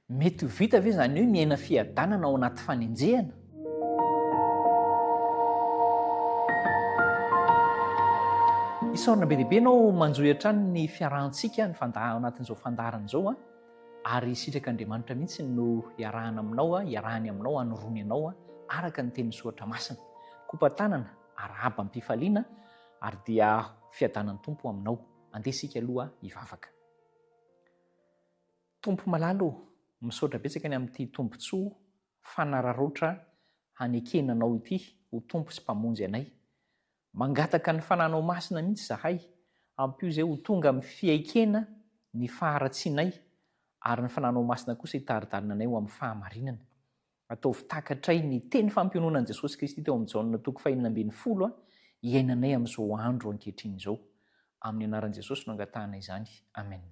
Mety ho vita ve izany hoe miaina fiadanana ao anaty fanenjehana? Isaorana be dia be ianao manjohy hatrany ny fiarahantsika ny fandaha ao anatin'izao fandaharana izao a. Ary sitrak'Andriamanitra mihitsy no hiarahana aminao, hiarahany aminao, hanoroany anao araka ny tenin'ny soratra masina. Kopa-tanana, arahaba am-pifaliana ary dia fiadanan'ny Tompo aminao. Andeha isika aloha hivavaka. Tompo malala ô, misaotra betsaka ny amin'ity tombontsoa fanararaotra hanekena Anao ity ho Tompo sy Mpamonjy anay. Mangataka ny Fananao Masina mihitsy izahay, ampio izay ho tonga amin'ny fiaikena ny faharatsianay ary ny Fananao Masina kosa hitari-dalana anay ho amin'ny fahamarinana. Ataovy takatray ny teny fampiononan'i Jesosy Kristy teo amin'i Jaona toko fahenina ambinifolo iainanay amin'izao andro ankehitriny izao. Amin'ny anaran'i Jesosy no angatahana izany. Amen.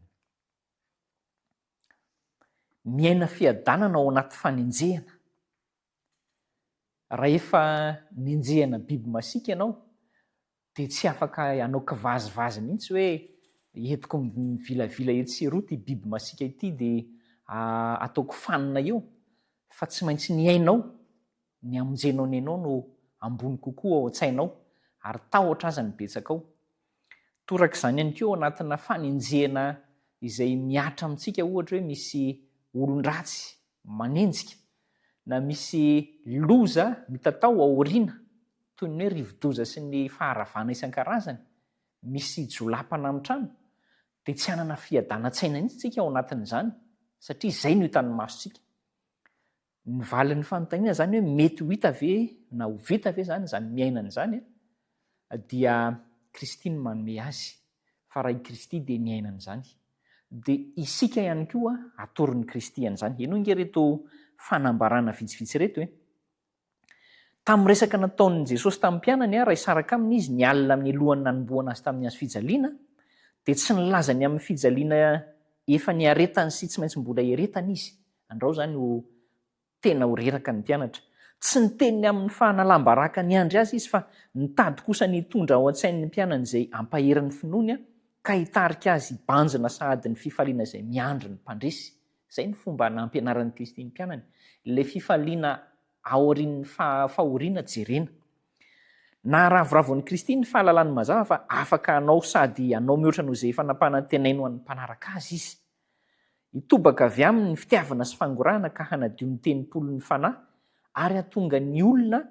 Miaina fiadanana ao anaty fanenjehana. Rahefa nenjehana biby masiaka ianao dia tsy afaka hanao kivazivazy mihitsy hoe entiko mivilavila etsy sy eroa ity biby masiaka ity dia ataoko fanina eo fa tsy maintsy ny ainao, ny hamonjenao ny ainao no ambony kokoa ao an-tsainao ary tahotra aza no betsaka ao. Torak'izany ihany koa ao anatina fanenjehana izay mihatra amintsika ohatra hoe misy olon-dratsy manenjika na misy loza mitatao ao aoriana toy ny hoe rivodoza sy ny faharavana isan-karazany, misy jiolahy mpanami-trano, dia tsy hanana fiadanan-tsaina mihitsy isika ao anatin'izany satria izay no hitan'ny masontsika. Ny valin'ny fanontaniana izany hoe mety ho hita ve na ho vita ve izany izany miaina an'izany dia Kristy no manome azy fa raha i Kristy dia niaina an'izany dia isika ihany koa atoron'i Kristy an'izany. Henoy ange ireto fanambarana vitsivitsy ireto e. Tamin'ny resaka nataon'i Jesosy tamin'ny mpianany, raha hisaraka aminy izy ny alina mialohan'ny nanombohana azy tamin'ny hazo fijaliana, dia tsy nilaza ny amin'ny fijaliana efa niaretany sy tsy maintsy mbola hiaretany izy. Andrao izany ho tena ho reraka ny mpianatra. Tsy niteny ny amin'ny fahanalam-baraka niandry azy izy fa nitady kosa ny hitondra ao an-tsain'ny mpianany izay hampahery ny finoany ka hitarika azy hibanjina sahady ny fifaliana izay miandry ny mpandresy. Izay no fomba nampianaran'i Kristy ny mpianany. Ilay fifaliana aorian'ny fahoriana jerena. Naharavoravo an'i Kristy ny fahalalany mazava fa afaka hanao sady hanao mihoatra noho izay efa nampanantenainy ho an'ny mpanaraka azy izy. Hitobaka avy aminy ny fitiavana sy fangorahana ka hanadio ny tempolin'ny fanahy ary hahatonga ny olona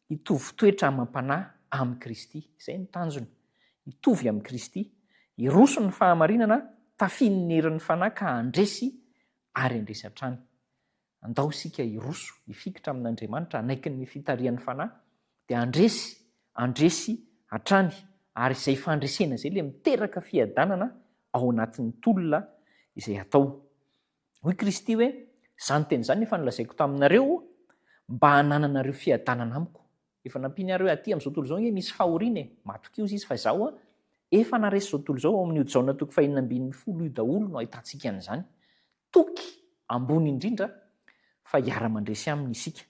hitovy toetra amam-panahy amin'i Kristy. Izay no tanjona. Hitovy amin'i Kristy. Hiroso ny fahamarinana, tafihin'ny herin'ny fanahy ka handresy ary handresy hatrany. Andao isika hiroso, hifikitra amin'Andriamanitra, hanaiky ny fitarihan'ny fanahy, dia handresy, handresy hatrany. Ary izay fandresena izay ilay miteraka fiadanana ao anatin'ny tolona izay atao. Hoy Kristy hoe, Izany teny izany efa nolazaiko taminareo, mba hanananareo fiadanana amiko. Efa nampiany ary hoe, Aty amin'izao tontolo izao ange misy fahoriana e! Matokia hozy izy fa izaho efa naharesy izao tontolo izao, ao amin'io Jaona toko fahenina ambinifolo io daholo no ahitantsika an'izany. Toky ambony indrindra fa hiara-mandresy aminy isika.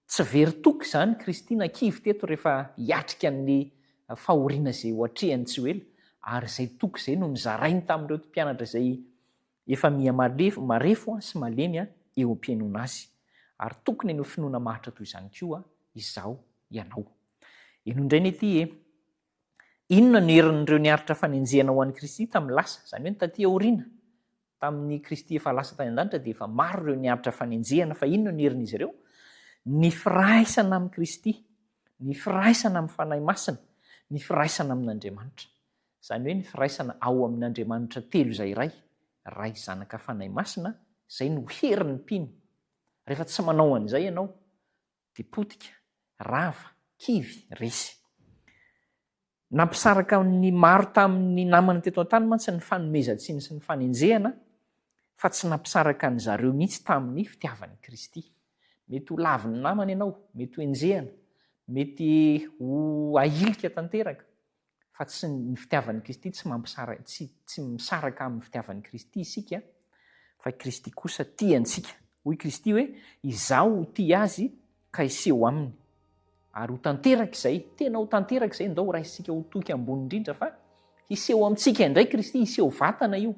Tsy very toky izany Kristy na kivy teto rehefa hiatrika ny fahoriana izay ho atrehany tsy ho ela, ary izay toky izay no nozarainy tamin'ireo mpianatra izay efa miha marefo sy malemy eo am-pihainoana azy. Ary tokony haneho finoana maharitra toy izany koa izaho, ianao. Henoy indray anie ity e! Inona no herin'ireo niaritra fanenjehana ho an'i Kristy tamin'ny lasa, izany hoe ny taty aoriana, tamin'i Kristy efa lasa tany an-danitra dia efa maro ireo niaritra fanenjehana, fa inona no herin'izy ireo? Ny firaisana amin'i Kristy, ny firaisana amin'ny Fanahy Masina, ny firaisana amin'Andriamanitra. Izany hoe ny firaisana ao amin'Andriamanitra telo izay iray, Ray, Zanaka, Fanahy Masina, izay no herin'ny mpino. Rehefa tsy manao an'izay ianao, dia potika, rava, kivy, resy. Nampisaraka ny maro tamin'ny namany teto an-tany mantsy ny fanomezan-tsiny sy ny fanenjehana, fa tsy nampisaraka an-dry zareo mihitsy tamin'ny fitiavan'i Kristy. Mety ho lavin'ny namana ianao, mety ho enjehana, mety ho ahilika tanteraka, fa tsy ny fitiavan'i Kristy tsy mampisara tsy tsy misaraka amin'ny fitiavan'i Kristy isika fa i Kristy kosa tia antsika. Hoy Kristy hoe, Izaho ho tia azy ka hiseho aminy. Ary ho tanteraka izay, tena ho tanteraka izay, ndao raisintsika ho toky ambony indrindra fa hiseho amintsika indray Kristy, hiseho vatana io,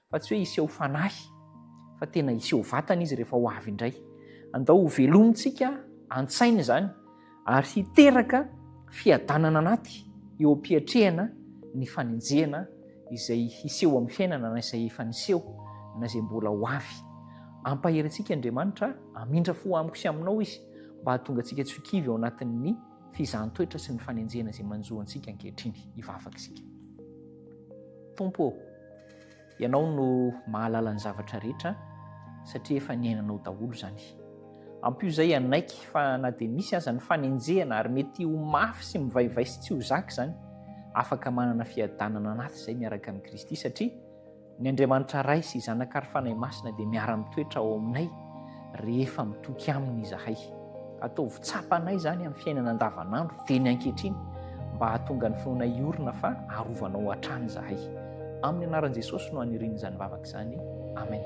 fa tsy hoe hiseho fanahy. fa tena hiseho vatana izy rehefa ho avy indray. Andao ho velomintsika an-tsaina izany ary hiteraka fiadanana anaty eo am-piatrehana ny fanenjehana izay hiseho amin'ny fiainana na izay efa niseho na izay mbola ho avy. Ampahery antsika Andriamanitra, hamindra fo amiko sy aminao Izy mba hahatonga antsika tsy ho kivy ao anatin'ny fizahan-toetra sy ny fanenjehana izay manjo antsika ankehitriny. Hivavaka isika. Tompo ô, Ianao no mahalala ny zavatra rehetra satria efa niainanao daholo izany. Ampio izay hanaiky fa na dia misy aza ny fanenjehana ary mety ho mafy sy mivaivay sy tsy ho zaka izany, afaka manana fiadanana anaty izay miaraka amin'i Kristy satria ny Andriamanitra Ray sy Zanaka ary Fanahy Masina dia miara-mitoetra ao aminay rehefa mitoky Aminy izahay. Ataovy tsapanay izany amin'ny fiainana andavanandro dieny ankehitriny mba hahatonga ny finoanay hiorina fa arovanao hatrany izahay. Amin'ny anaran'i Jesosy no aniriana izany vavaka izany. Amen.